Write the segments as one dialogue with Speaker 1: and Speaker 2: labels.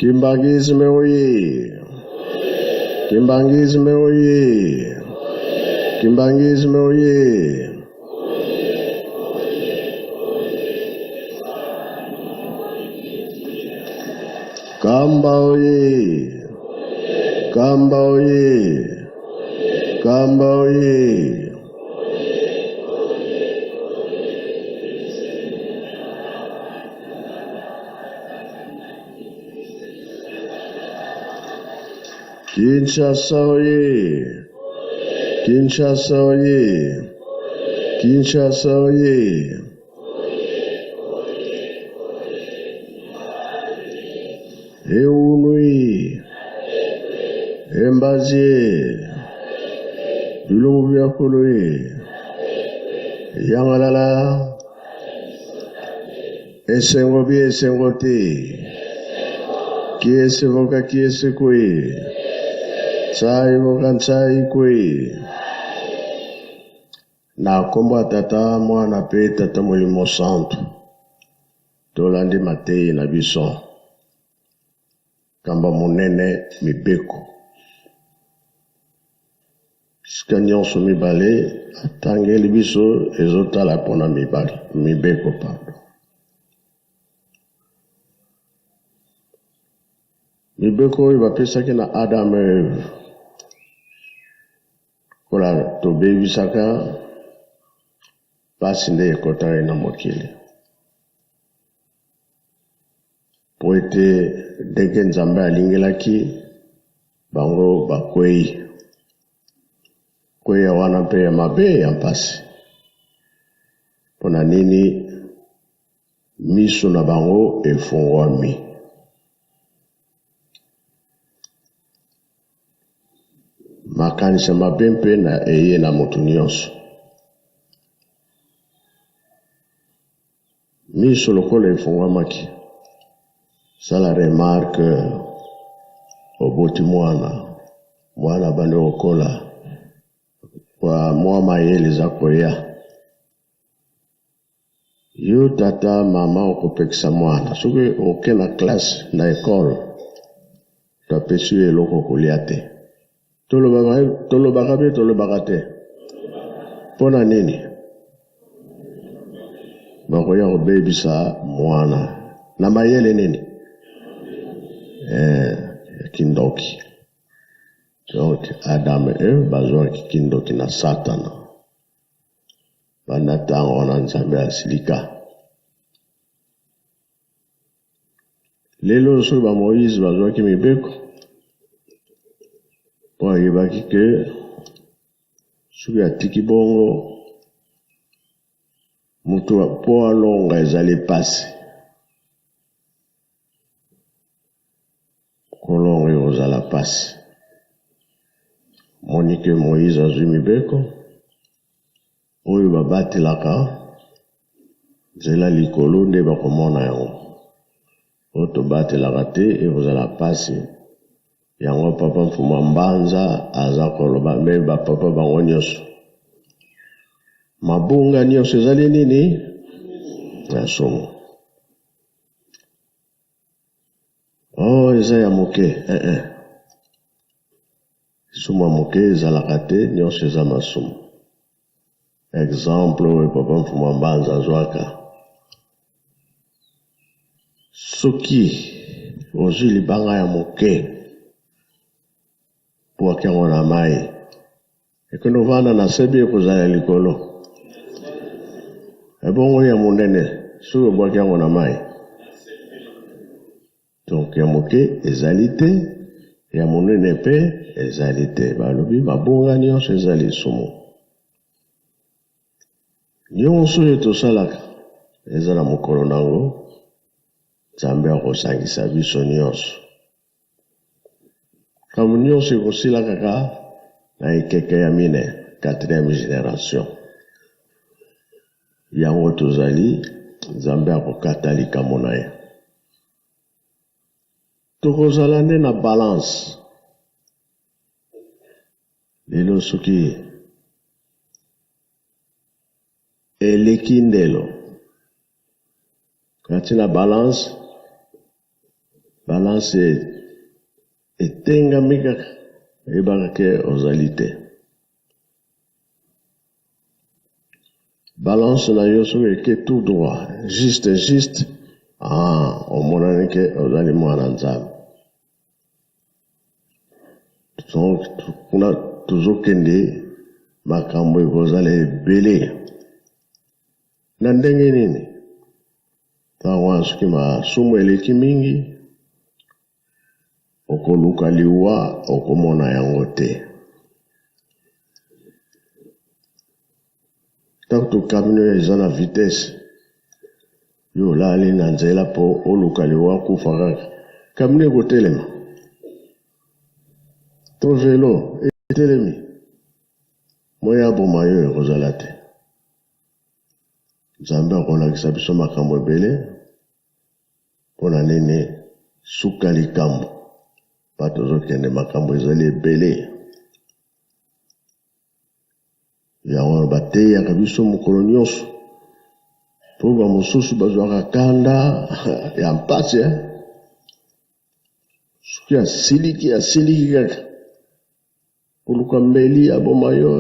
Speaker 1: Kimbanguisme oye! Kimbanguisme oye! Kimbanguisme oye! Kamba oye! Kamba oye! Kamba oye! Kinshasa oye! Kinshasa oye! Kinshasa oye! Eunui! Embazie! Bilumbu bya kulu ye! Yangalala! Esengo bi esengo te. Kiese voka kiese kwe. Tsai voka ntsai kwe. Na nkombo ya Tata, Mwana mpe Tata Molimo Santu, tolandi mateyi na biso. Kamba monene mibeko. Bisika nyonso mibale atangeli biso ezotala mpona mibali mibeko pardon. Mibeko oyo bapesaki na Adam et Eve kola tobebisaka mpasi nde ekotaki na mokili. Mpo ete ndenge Nzambe alingelaki bango bakwei. Kweya wana mpe ya mabe ya mpasi. Mpo na nini miso na bango efungwami? Makanisi mabe mpe na eye na moto nyonso. Miso lokola efungwamaki, sala remarque oboti mwana, mwana abandi kokola, kwa mwa mayele eza koya. Yo tata mama okopekisa mwana soki oke na classe na ecole to apesi yo eloko kolia te. Tolobaka mpe tolobaka te. Mpo na nini? Bakoya kobebisa mwana na mayele nini? Eh, kindoki. Donc Adam et Eve bazwaki kindoki na Satana. Banda ntango wana Nzambe asilika. Lelo soki ba Moïse bazwaki mibeko mpo ayebaki ke soki atiki bongo moto mpo alonga ezali mpasi. Kolonga ekozala mpasi. Moni ke Moïse azwi mibeko oyo babatelaka nzela likolo nde bakomona yango. Oyo tobatelaka te ekozala mpasi. Yango papa Mfuma Mbanza aza koloba me bapapa bango nyonso. Mabunga nyonso ezali nini? Masumu. Oh, eza ya moke eh, eh. Lisumu ya moke ezalaka te, nyonso eza masumu. Exemple oyo papa Mfuma Mbanza azwaka, soki ozwi libanga ya moke bwaki yango na mai, ekende ovanda na se bi ekozala likolo. Ebongo ya monene soki obwaki yango na mai, donc ya moke ezali te, ya monene mpe ezali te. Balobi mabunga nyonso eza lisumu. Nyonso oyo tosalaka eza na mokolo na yango. Nzambe akosangisa biso nyonso. Makambo nyonso ekosila kaka na ekeke ya mine, quatrième generation. Yango tozali, Nzambe akokata likambo na ye. Tokozala nde na balance. Lelo soki eleki ndelo, kati na balance. Balance etengami kaka, oyebaka ke ozali te. Balance na yo soki eke tout droit, juste juste, ah, omonani ke ozali mwana Nzambe. Donc kuna tozokende makambo ekozala ebele. Na ndenge nini? Ntango wana soki masumu eleki mingi, okoluka liwa, okomona yango te. Ntango to camion eza na vitesse, yo olali na nzela mpo oluka liwa, kufa kaka, camion ekotelema to velo etelemi, moya aboma yo ekozala te. Nzambe akolakisa biso makambo ebele mpo na nini suka likambo bato ozokende, makambo ezali ebele. Yango bateyaka biso mokolo nyonso mpo bamosusu bazwaka kanda ya mpasi, eh? Soki asiliki, asiliki kaka koluka mbeli aboma yo,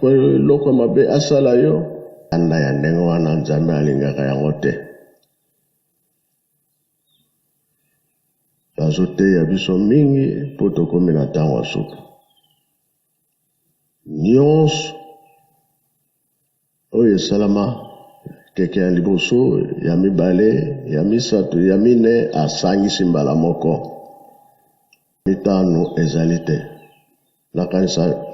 Speaker 1: eloko ya mabe asala yo. Kanda ya ndenge wana Nzambe alingaka yango te. Bazoteya biso mingi mpo tokomi na ntango ya suka. Nyonso oyo esalama keke ya liboso, ya mibale, ya misato, ya mine, asangisi mbala moko. Mitano ezali te. Nakanisa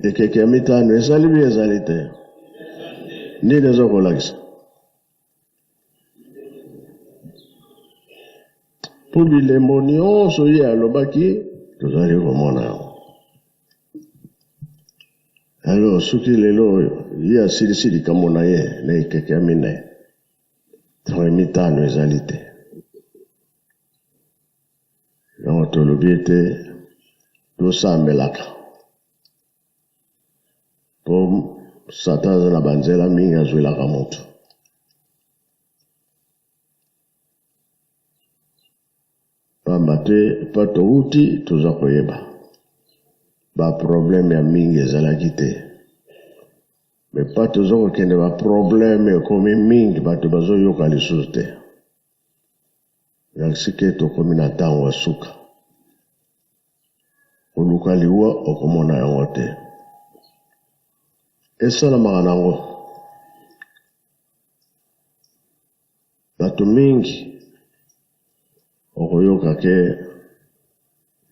Speaker 1: ekeke ya mitano ezali bi ezali te. Nini eza kolakisa? Mpo bilembo nyonso ye alobaki tozali komona yango. Alors soki lelo oyo ye asilisi likambo na ye na ekeke ya mine, ntango ya mitano ezali te. Yango tolobi ete tosambelaka mpo Satan aza na banzela mingi azwelaka moto. Pamba te pa touti toza koyeba baproblème ya mingi ezalaki te, me pa toza kokende baproblème ekomi mingi, bato bazoyoka lisusu te. Elakisi ke tokomi na ntango ya suka. Koluka liwa okomona yango te. Esalamaka nango bato mingi okoyoka ke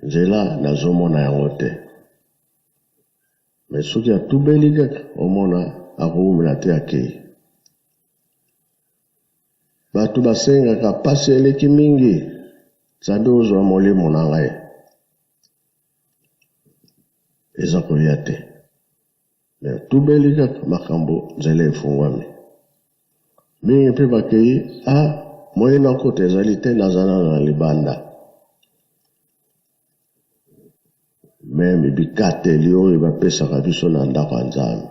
Speaker 1: nzela nazomona yango te, me soki atubeli kaka omona akowumela te, akei. Bato basengaka pasi eleki mingi, Nzambe ozwa molimo na ngai, eza koya te. Me atubeli kaka makambo, nzela efungwami. Mingi mpe bakei, a moye nakota ezali te, nazala na libanda. Meme bikateli oyo bapesaka biso na ndako ya Nzambe,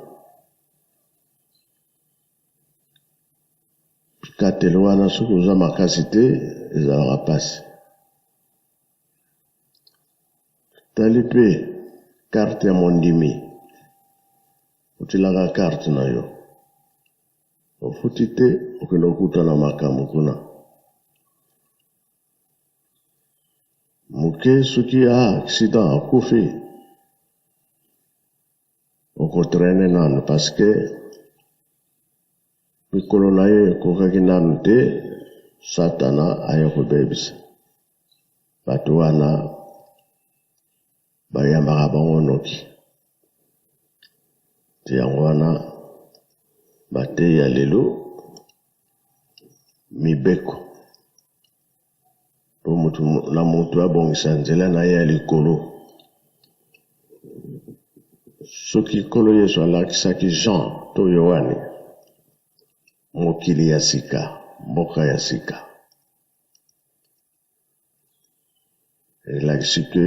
Speaker 1: bikateli wana soki oza makasi te ezalaka mpasi. Tali mpe karte ya mondimi, otilaka karte na yo, ofuti te, okende okutana makambo kuna moke. Soki a accident akufi, okotraîner nanu parce que mikolo na ye ekokaki nanu te. Satana aye kobebisa bato wana, bayambaka bango noki te. Yango wana bateyi ya lelo mibeko mpo mutu na mutu abongisa nzela na ye ya likolo. Soki Nkolo Yesu alakisaki Jean to Yohane mokili ya sika, mboka ya sika, elakisi ke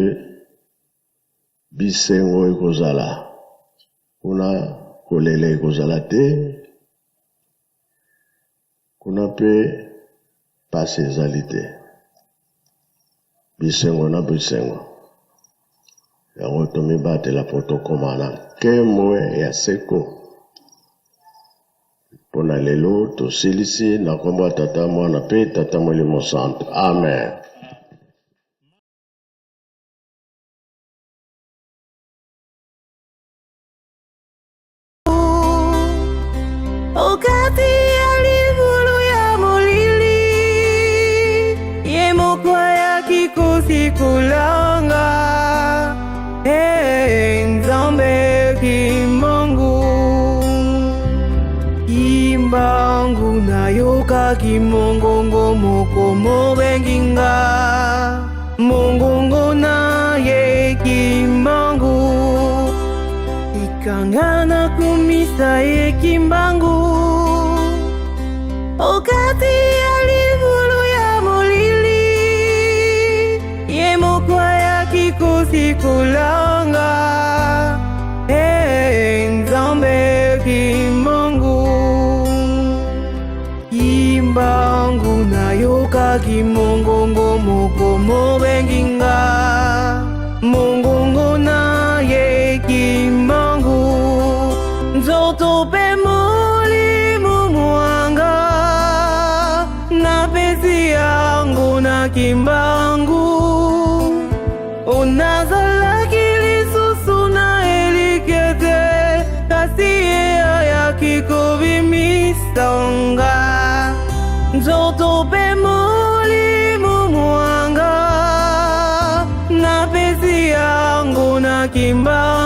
Speaker 1: bisengo ekozala kuna, kolela ekozala te kuna, mpe pasi ezali te. Bisengo na bisengo. Yango tomibatela mpo tokoma na nkembo ya seko. Mpo na lelo tosilisi na nkombo ya Tata, Mwana mpe Tata Molimo Santu. Amen.
Speaker 2: Okati ya libulu ya molili, ye moko ayaki kosikolanga. Hey, Nzambe Kimbangu, Kimbangu, nayokaki mongongo moko mobengi nga, mongongo na ye Kimbangu. Ikanga nakumisa ye Kimbangu. Okati ya libulu ya molili, ye moko ayaki kosikolanga. Hey, Nzambe Kimbangu, Kimbangu, nayokaki mongongo moko mobengi nga, mongongo na ye Kimbangu. Nzoto mpe molimo mwanga, napesi yango na Kimbangu. Onazalaki lisusu na elikya te, kasi ye ayaki kobimisa nga. Nzoto mpe molimo mwanga, napesi yango na Kimbangu.